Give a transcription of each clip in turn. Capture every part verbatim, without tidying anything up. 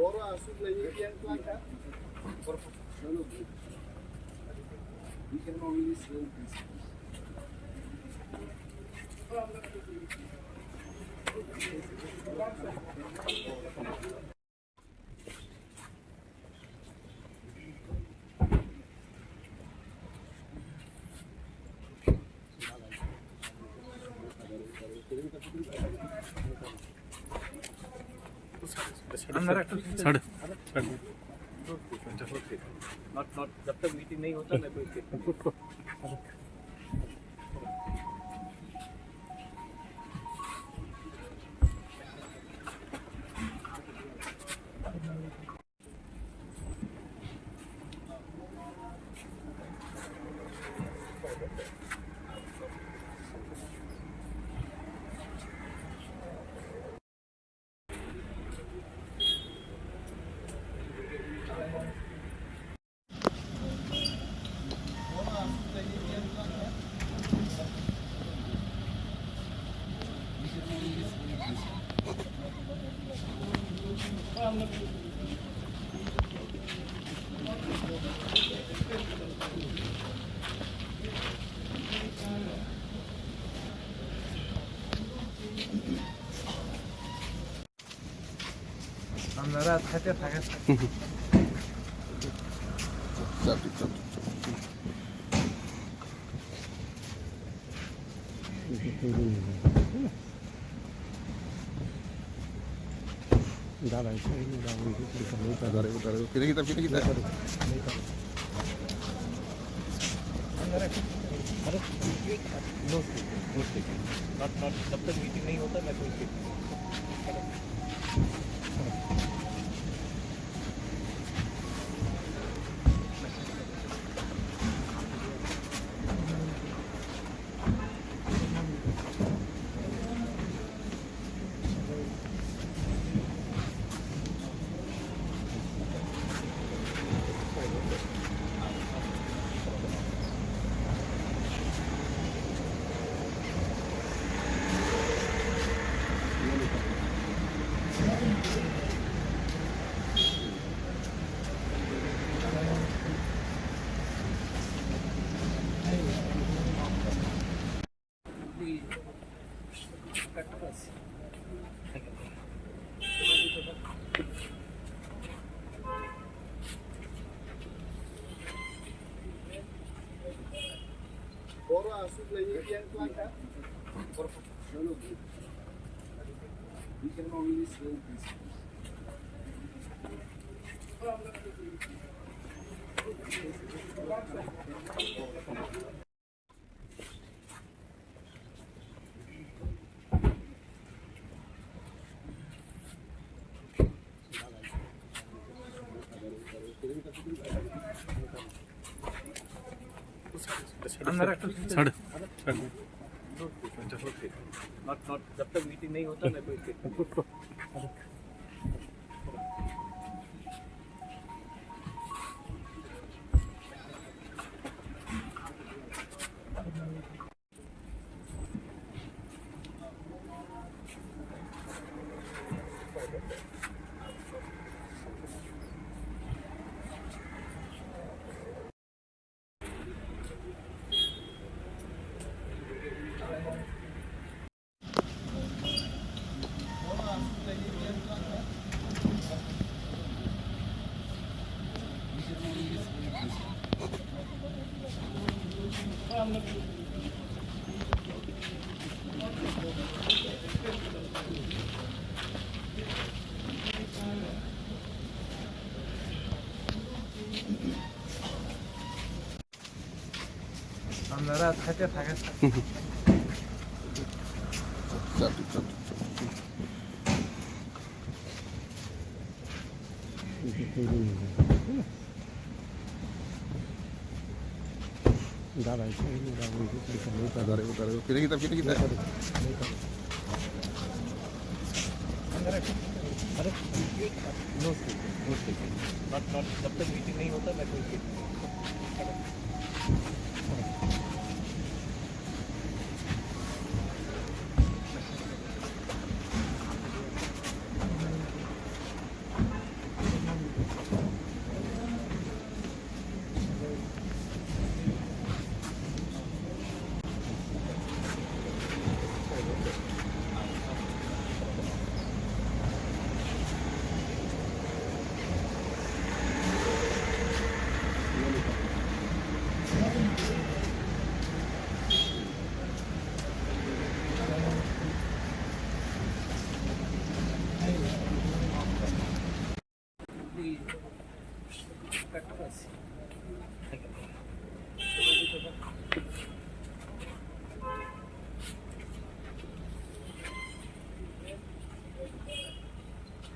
Boro aswk lai ni yang tuan ka. We can only say this. Not, not, जब तक मीटिंग नहीं होता, मैं कोई स्टेटमेंट नहीं। Andara thate thake. Dara, ito, ito, dara, ito, ito, ito, ito. Dara, ito, dara, ito. Kita, kita, kita, kita. Not, not, जब तक मीटिंग नहीं होता, मैं कोई Boro aswk lai ni yang tuan ka. Boro. We can only say this. Not, not, जब तक मीटिंग नहीं होता, मैं कोई स्टेटमेंट नहीं। Andara thate thake. Dara, dara, dara, dara. Kita, kita, kita, kita. Not, not, जब तक मीटिंग नहीं होता, मैं कोई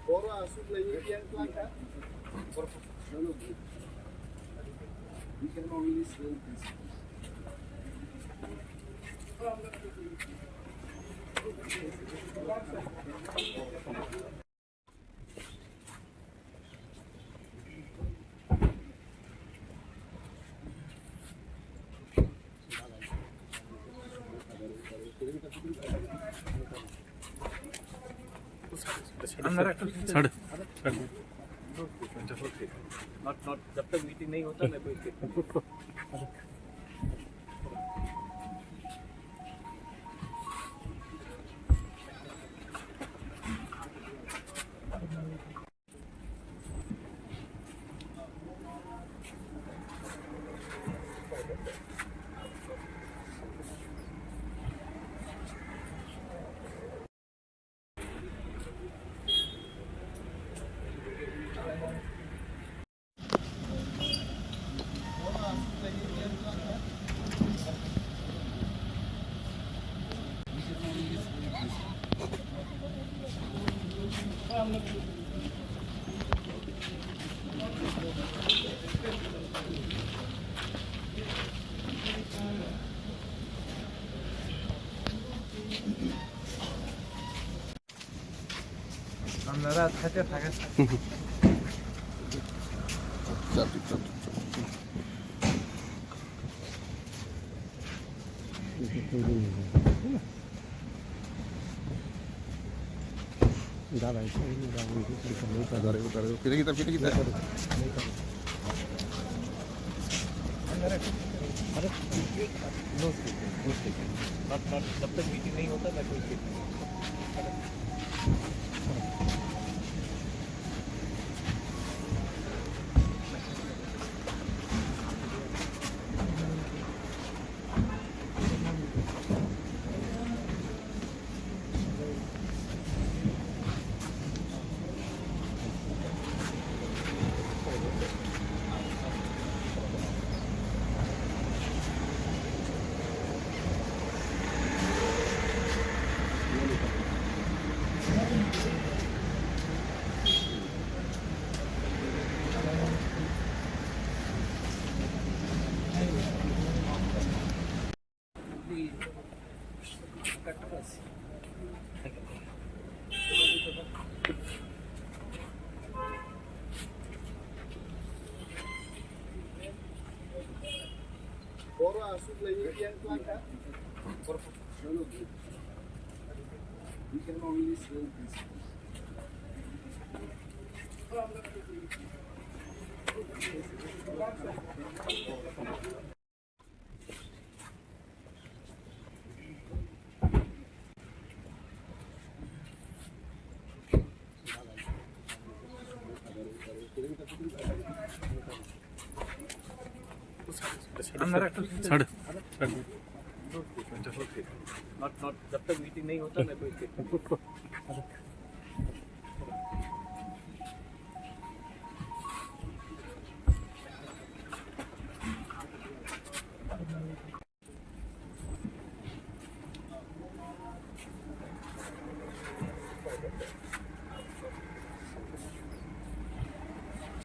Boro aswk lai yang twlang kha. We can only sell this. Not, not, जब तक मीटिंग नहीं होता, मैं कोई स्टेटमेंट नहीं दूंगा। Andara thate thake. Chap, chap, chap, chap. Dale, dale, dale. Kita, kita, kita, kita. Not, not, जब तक मीटिंग नहीं होता, मैं कोई स्टेटमेंट नहीं दूंगा। Boro aswk lai yang twlang kha. We can only sell this. Not, not, जब तक मीटिंग नहीं होता, मैं कोई स्टेटमेंट नहीं दूंगा।